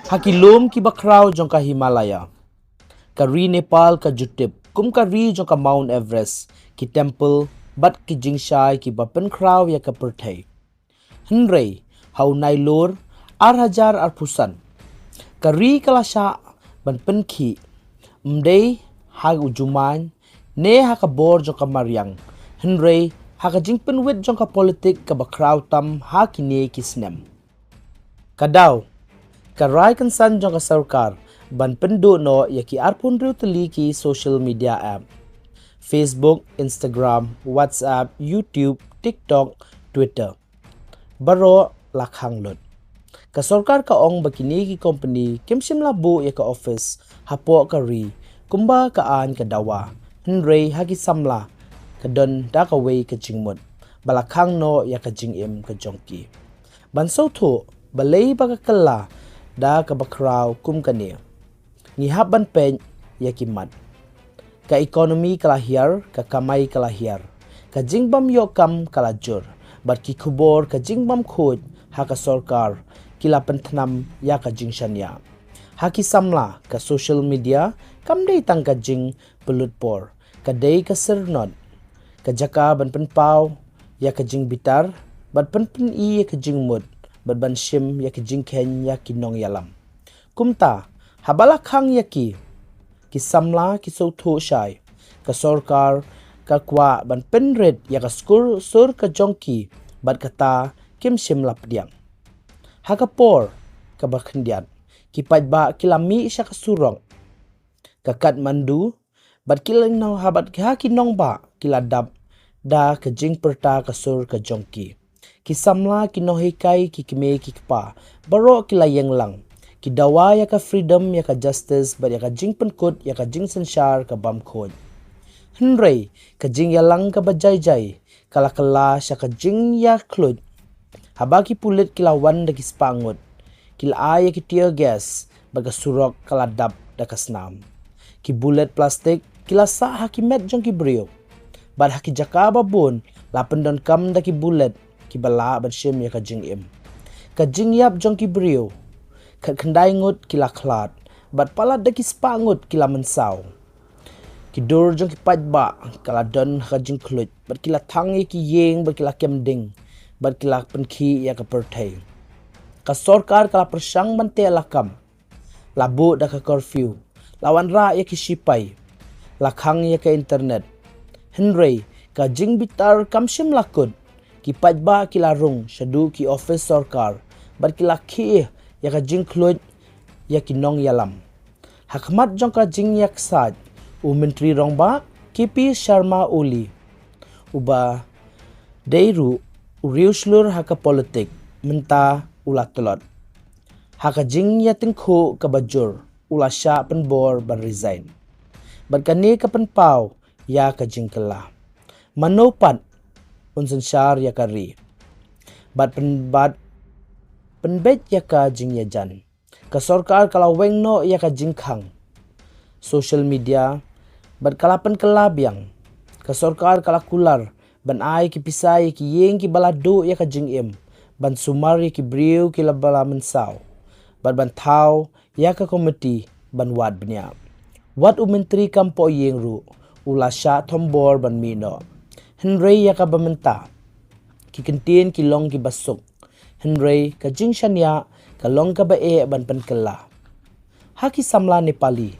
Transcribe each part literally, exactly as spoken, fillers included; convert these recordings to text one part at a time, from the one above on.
Ha ki lum ki bakhraw jong ka Himalaya, ka ri Nepal ka ju tip kum ka ri jong ka Mount Everest, ki temple bad ki jingshai kiba pynkhraw ïa ka pyrthei. Hynrei ha u Nailur ar hajar arphew san, ka ri ka la shah ban pynkhih, ym dei ha u jumai ne ha ka bor jong ka mariang, hynrei ha ka jingpynwit jong ka politik kaba khraw tam ha kine ki snem. Ka daw, ka rai kynsan jong ka sorkar ban pynduh noh ïa ki arphew hynriew tylli ki social media app: Facebook, Instagram, WhatsApp, YouTube, TikTok, Twitter. Baroh la khang lut. Ka sorkar ka ong ba kine ki kompani kim shym la buh ïa ka office hapoh ka ri kumba ka aiñ ka dawa, hynrei ha ki samla ka don da kawei ka jingmut ba la khang noh ïa ka jingim ka jong ki. Ban sngewthuh balei ba ka kylla da kaba khraw kum kane, ngi hap ban peit ïa ki mat. Ka economy ka la hiar, ka kamai ka la hiar, ka jingbym ïoh kam ka la jur, bad ki khubor ka jingbym khuid ha ka sorkar ki la pynthnam ïa ka jingshaniah. Ha ki samla, ka social media kam dei tang ka jingpynlut por, ka dei ka syrnod, ka jaka ban pynpaw ïa ka jingbitar, bad pynpyni ïa ka jingmut, bad ban shim ïa ka jingkheiñ ïa ki nongïalam. Kumta, haba la khang ïa ki, ki samla ki sngewthuh shai, ka sorkar ka kwah ban pynrit ïa ka skur sur ka jong ki, bad kata kim shym la pdiang. Ha ka por kaba khyndiat, ki paidbah ki la mih sha ka surok ka Kathmandu, bad ki la nong ha bad ha ki nongbah ki la dap da ka jingpyrta ka sur ka jong ki. Ki samla, ki nonghikai, ki kmie ki kpa, baroh ki la ïeng lang. Ki dawa ïa ka freedom, ïa ka justice, bad ïa ka jingpynkut ïa ka jingsynshar ka bym khuid. Hynrei ka jingïalang kaba jai jai ka la kylla sha ka jingïakhluit. Haba ki pulit ki la wan da ki spah ngut, ki la ai ïa ki tear gas, bad ka surok ka la dap da ka snam. Ki bullet plastik ki la sah ha ki met jong ki briew, bad ha ki jaka ba bun la pyndonkam da ki bullet kiba lah ban shim ïa ka jingim. Ka jingïap jong ki briew, khatkhyndai ngut ki la khlad, bad palat da ki spah ngut ki la mynsaw. Ki dur jong ki paidbah ka la don ha ka jingkhluit, bad ki la thang ïa ki ïing, bad ki la kem ding, bad ki la pynkhih ïa ka pyrthei. Ka sorkar ka la pyrshang ban teh lakam, la buh da ka curfew, la wanrah ïa ki shipai, la khang ïa ka internet. Hynrei ka jingbitar kam shym la kut, ki paidbah ki la rung shaduh ki office sorkar, bad ki la khih ïa ka jingkhluit ïa ki nongïalam. Ha khmat jong ka jingïaksaid, u Myntri Rangbah K P Sharma Oli, uba dei ruh u riewshlur ha ka politik, mynta u la tlot. Ha ka jingïatyngkhuh kaba jur, u la shah pynbor ban resign. Bad kane ka pynpaw ïa ka jingkylla. Mano pat un synshar ïa ka ri, bad pyn-, bad pynbeit ïa ka jingïajan. Ka sorkar ka la weng noh ïa ka jingkhang social media, bad ka la pynkylla biang. Ka sorkar ka la kular ban ai ki pisa ïa ki ïing kiba la duh ïa ka jingim, ban sumar ïa ki briew kiba la mynsaw, bad ban thaw ïa ka komiti ban wad bniah. Wat u myntri kam poh ïing ruh u la shah thombor ban mih noh. Hynrei ïa kaba mynta, ki kyntien ki long kiba suk, hynrei ka jingshaniah ka long kaba eh ban pynkylla. Ha ki samla Nepali,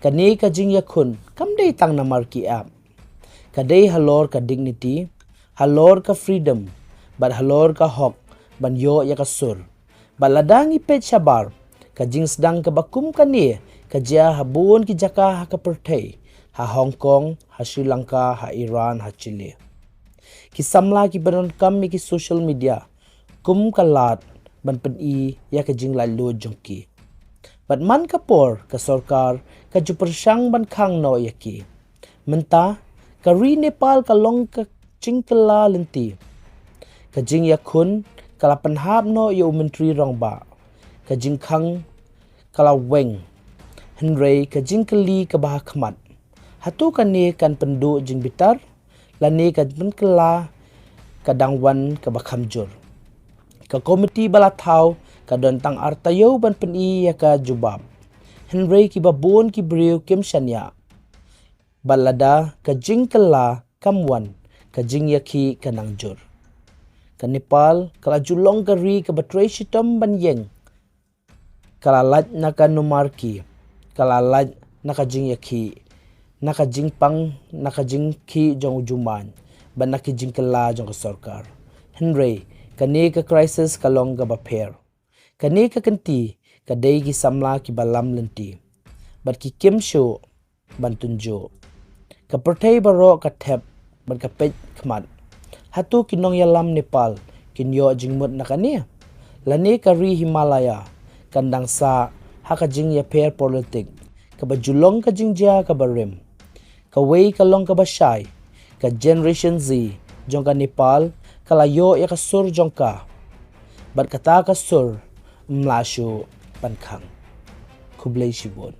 kane ka jingïakhun kam dei tang namar ki app. Ka dei halor ka dignity, halor ka freedom, bad halor ka hok ban ïoh ïa ka sur. Bad lada ngi peit shabar, ka jingsdang kaba kum kane ka jia ha bun ki jaka ha ka pyrthei, ha Hong Kong, ha Sri Lanka, ha Iran, ha Chile. Ki samla kiba donkam ïa ki social media kum ka lad ban pyni ïa ka jinglaitluid jong ki. Bad man ka por ka sorkar ka ju pyrshang ban khang noh ïa ki. Mynta ka ri Nepal ka long ka jingkylla lynti. Ka jingïakhun ka la pynhap noh ïa u Myntri Rangbah. Ka jingkhang ka la weng. Hynrei ka jingkylli kaba ha khmat, hato kane kan pynduh jingbitar, lane kan pynkylla ka dang wan kaba kham jur. Ka komiti ba la thaw ka don tang ar taïew ban pyni ïa ka jubab. Hynrei kiba bun ki briew kim shaniah. Bad lada ka jingkylla kam wan, ka jingïakhih ka nang jur. Ka Nepal ka la ju long ka ri kaba trei shitom ban ïeng. Ka la lait na ka numarki, ka la lait na ka jingïakhih, na ka jingpang, na ka jingkhih jong u jumai, bad na ki jingkylla jong ka sorkar. Hynrei kane ka crisis ka long kaba pher. Kane ka kynti ka dei ki samla kiba lam lynti, bad ki kim shuh ban tynjuh. Ka pyrthei baroh ka thep bad ka peit khmat. Hato ki nongïalam Nepal kin ïoh jingmut na kane? Lane ka ri Himalaya kan dang sah ha ka jingïapher politik kaba ju long ka jingjia kaba rim. Kawei ka long kaba shai, ka Generation Z jong ka Nepal ka la ïoh ïa ka sur jong ka. Bad kata ka sur ym lah shuh ban khang. Khublei shibun.